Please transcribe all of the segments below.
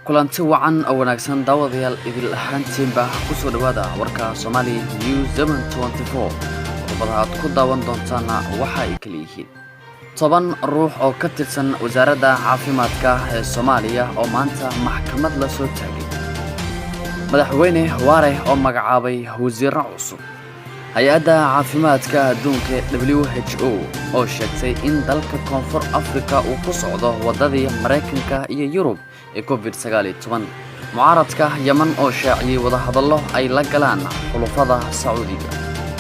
Kulanti wacan oo wanaagsan, daawadayaal idil ahaantiinba, kusoo dhawaada warka Somali News 24. Qodobada aad ku daawan doontaana waxa ay kala yihiin: 10 ruux oo ka tirsan Wasaaradda Caafimaadka ee Soomaaliya oo maanta maxkamad la soo taagay, Madaxweyne Waare oo magacaabay wasiirro cusub, Hay-adda Caafimaadka Adduunka WHO oo sheegtay in dalka Koonfur Afrika uu ku socdo waddadii Maraykanka iyo Yurub ee COVID-19, mucaaradka Yeman oo shaaciyey wadahadallo ay la galaan xulufada Sacuudiga,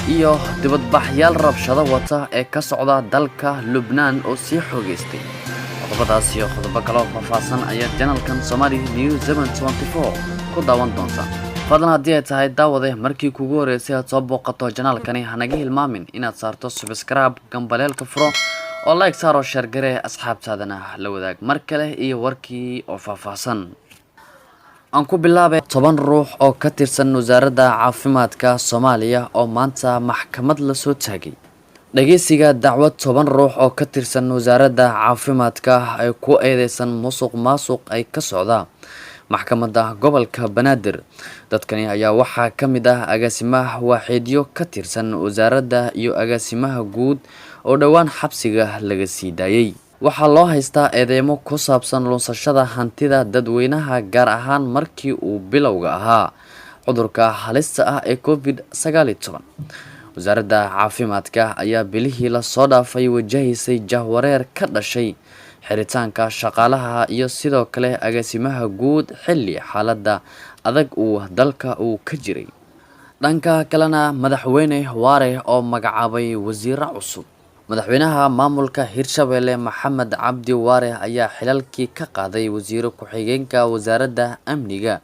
iyo dibadbaxyaal rabshado wata ee ka socda dalka Lubnaan oo sii xoogeystay. Qodobadaas iyo qodobo kaloo faahfaahsan ayaa channelkan Somali News 24 ku daawan doonta. Fadlan, haddii ay tahay, daawade, markii kugu horreysay aad soo booqato channelkani, hanaga hilmaamin inaad saarto subscribe, gambaleelka furo oo like saaro, share garee, asxaabtaadana la wadaag. Mar kale iyo warkii oo faahfaahsan. Aan ku bilaabay 10 ruux oo ka tirsan Wasaaradda Caafimaadka Soomaaliya oo maanta maxkamad lasoo taagay. Dhageysiga dacwad 10 ruux oo ka tirsan Wasaaradda Caafimaadka ay ku eedeysan musuq maasuq ay ka socda Maxkamadda Gobolka Banaadir. Dadkani ayaa waxaa ka mid ah agaasimaha waaxeedyo ka tirsan wasaaradda iyo agaasimaha guud oo dhowaan xabsiga laga sii daayey. Waxaa loo haystaa eedeymo ku saabsan lunsashada hantida dadweynaha, gaar ahaan markii uu bilowga ahaa cudurka halista ah ee COVID-19. Wasaaradda Caafimaadka ayaa bilihii lasoo dhaafay wajahaysay jahwareer ka dhashay xiritaanka shaqaalaha iyo sidoo kale agaasimaha guud, xilli xaaladda adag uu dalka uu ka jiray. Dhanka kalena, Madaxweyne Waare oo magacaabay wasiiro cusub. Madaxweynaha maamulka Hirshabelle Maxamed Cabdi Waare ayaa xilalkii ka qaaday wasiiro ku-xigeenka Wasaaradda Amniga,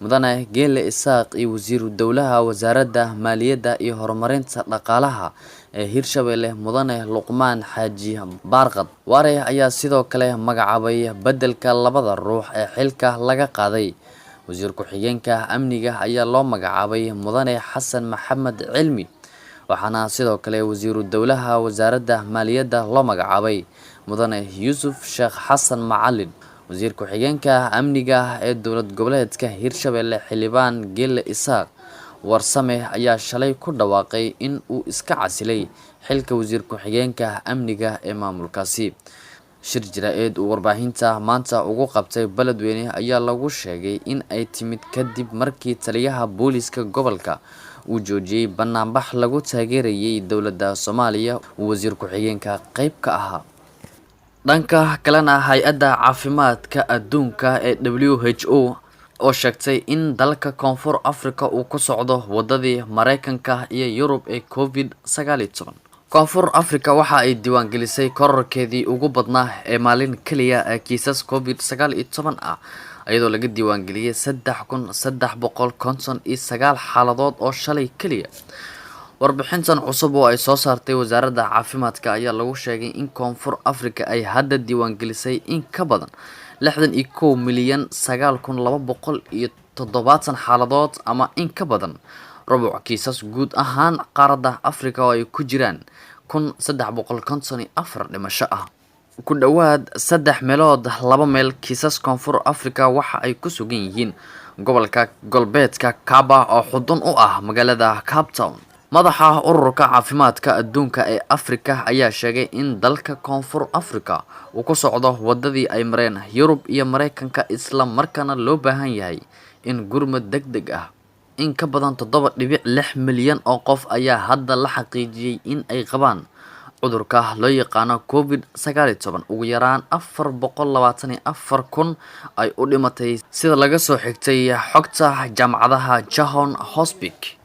Mudane Geele Isaaq, iyo wasiiru dowlaha Wasaaradda Maaliyadda iyo Horumarinta Dhaqaalaha ee Hirshabelle, Mudane Luqmaan Xaaji Baarqad. Waare ayaa sidoo kale magacaabay beddelka labada ruux ee xilka laga qaaday. Wasiir ku-xigeenka amniga ayaa loo magacaabay Mudane Xasan Maxamed Cilmi, waxaana sidoo kale wasiiru dowlaha Wasaaradda Maaliyadda loo magacaabay Mudane Yuusuf Sheekh Xasan Macalin. Wasiir ku-xigeenka amniga ee dowlad goboleedka Hirshabelle, Xildhibaan Geele Isaaq Warsame, ayaa shalay ku dhawaaqay in uu iska casilay xilka wasiir ku-xigeenka amniga ee maamulkaasi. Shir jaraa'id uu warbaahinta maanta ugu qabtay Beledweyne ayaa lagu sheegay in ay timid kadib markii taliyaha booliska gobolka uu joojiyey banaanbax lagu taageerayay dowladda Soomaaliya uu wasiir ku-xigeenka qeyb ka ahaa. Dhanka kalena, Hay-adda Caafimaadka Adduunka ee WHO oo sheegtay in dalka Koonfur Africa uu ku socdo wadadii Mareykanka iyo Yurub ee COVID-19. Koonfur Africa waxa ay diiwaangelisay kororkeedii ugu badnaa ee maalin keliya ee kiisas COVID-19 ah, iyadoo laga diiwaangeliyey 3359 xaaladood oo shalay keliya. Warbixintan cusub oo ay soo saartay Wasaaradda Caafimaadka ayaa lagu sheegay in Koonfur Africa ay hadda diiwaangelisay in ka badan 61,009,270 xaaladood, ama in ka badan rubuc kiisas guud ahaan qaaradda Africa, oo ay ku jiraan 1354 dhimasho ah. Ku dhowaad saddex meelood laba meel kiisas Koonfur Africa waxa ay ku sugan yihiin gobolka Galbeedka Kaba oo xudun u ah magaalada Cape Town. Madaxa Ururka Caafimaadka Adduunka ee Afrika ayaa sheegay in dalka Koonfur Africa uu ku socdo wadadii ay mareen Yurub iyo Mareykanka, isla markaana loo baahan yahay in gurmad deg deg ah. In ka badan 7.6 milyan oo qof ayaa hadda la xaqiijiyey in ay qabaan cudurka loo yaqaano COVID-19, ugu yaraan 424,000 ay u dhimatay, sida laga soo xigtay xogta Jaamacadaha Johns Hopkins.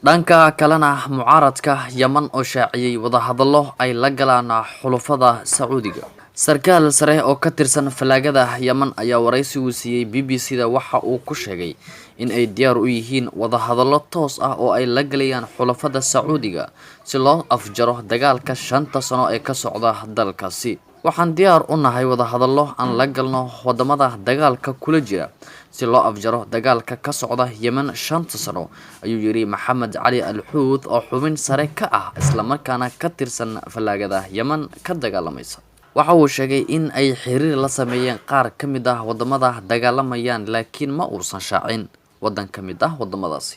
Dhanka kalena, mucaaradka Yeman oo shaaciyey wadahadallo ay la galaan xulufada Sacuudiga. Sarkaal sare oo ka tirsan fallaagada Yeman ayaa waraysi uu siiyey BBC da waxa uu ku sheegay in ay diyaar u yihiin wadahadallo toos ah oo ay la galayaan xulafada Sacuudiga si loo afjaro dagaalka shanta sano ee ka socda dalkaasi. "Waxaan diyaar u nahay wadahadallo aan la galno wadamada dagaalka kula jira si loo afjaro dagaalka ka socda Yemen shanta sano," ayuu yiri Maxamed Cali Al Xuud oo xubin sare ka ah islamarkaana ka tirsan fallaagada Yemen ka dagaalamaysa. Waxa uu sheegay in ay xiriir la sameeyeen qaar ka mid ah wadamada dagaalamayaan, laakiin ma uusan shaacin waddan ka mid ah wadamadaasi.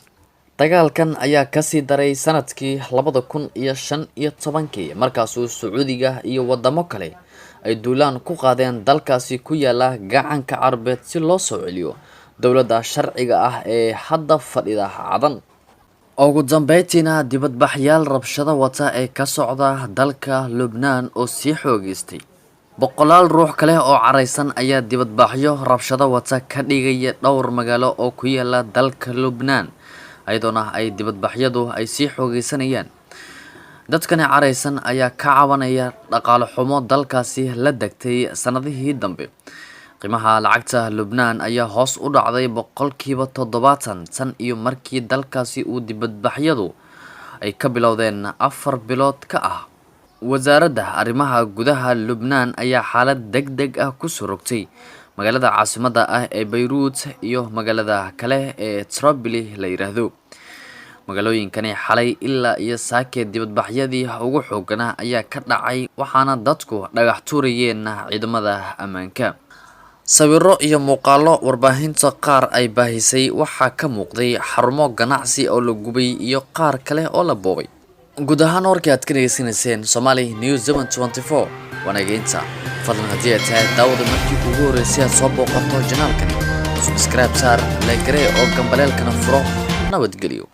Dagaalkan ayaa kasii daray sanadkii 2015-kii, markaasuu Sacuudiga iyo wadamo kale ay duulaan ku qaadeen dalkaasi ku yaala Gacanka Carbeed si loo soo celiyo dowladda sharciga ah ee hadda fadhida Cadan. Ugu dambeyntiina, dibadbaxyaal rabshado wata ee ka socda dalka Lubnaan oo sii xoogeystay. Boqolaal ruux kale oo careysan ayaa dibadbaxyo rabshado wata ka dhigaya dhowr magaalo oo ku yaala dalka Lubnaan, iyadoona ay dibadbaxyadu ay sii xoogeysanayaan. Dadkani careysan ayaa ka cabanaya dhaqaale xumo dalkaasi la degtay sanadihii dambe. Qiimaha lacagta Lubnaan ayaa hoos u dhacday 70% tan iyo markii dalkaasi uu dibadbaxyadu ay ka bilowdeen 4 bilood ka ah. Wasaaradda arrimaha gudaha Lubnaan ayaa xaalad degdeg ah kusoo rogtay magaalada caasimadda ah ee Bayruut iyo magaalada kale ee Tripoli la yiraahdo. Magaalooyinkani xalay ilaa iyo saake dibadbaxyadii ugu xooganaa ayaa ka dhacay, waxaana dadku dhagax tuurayeen ciidamada ammaanka. Sawiro iyo muuqaalo warbaahinta qaar ay baahisay waxaa ka muuqday xarumo ganacsi oo la gubay iyo qaar kale oo la boobay. Guud ahaan warkii aad ka dhageysanayseen Somali News 724 wanageynta. Fadlan, haddii ay tahay daawada markii ugu horreysay aad soo booqato channel-kani, subscribe saar, like garee oo gambaleelkana furo. Nabadgelyo.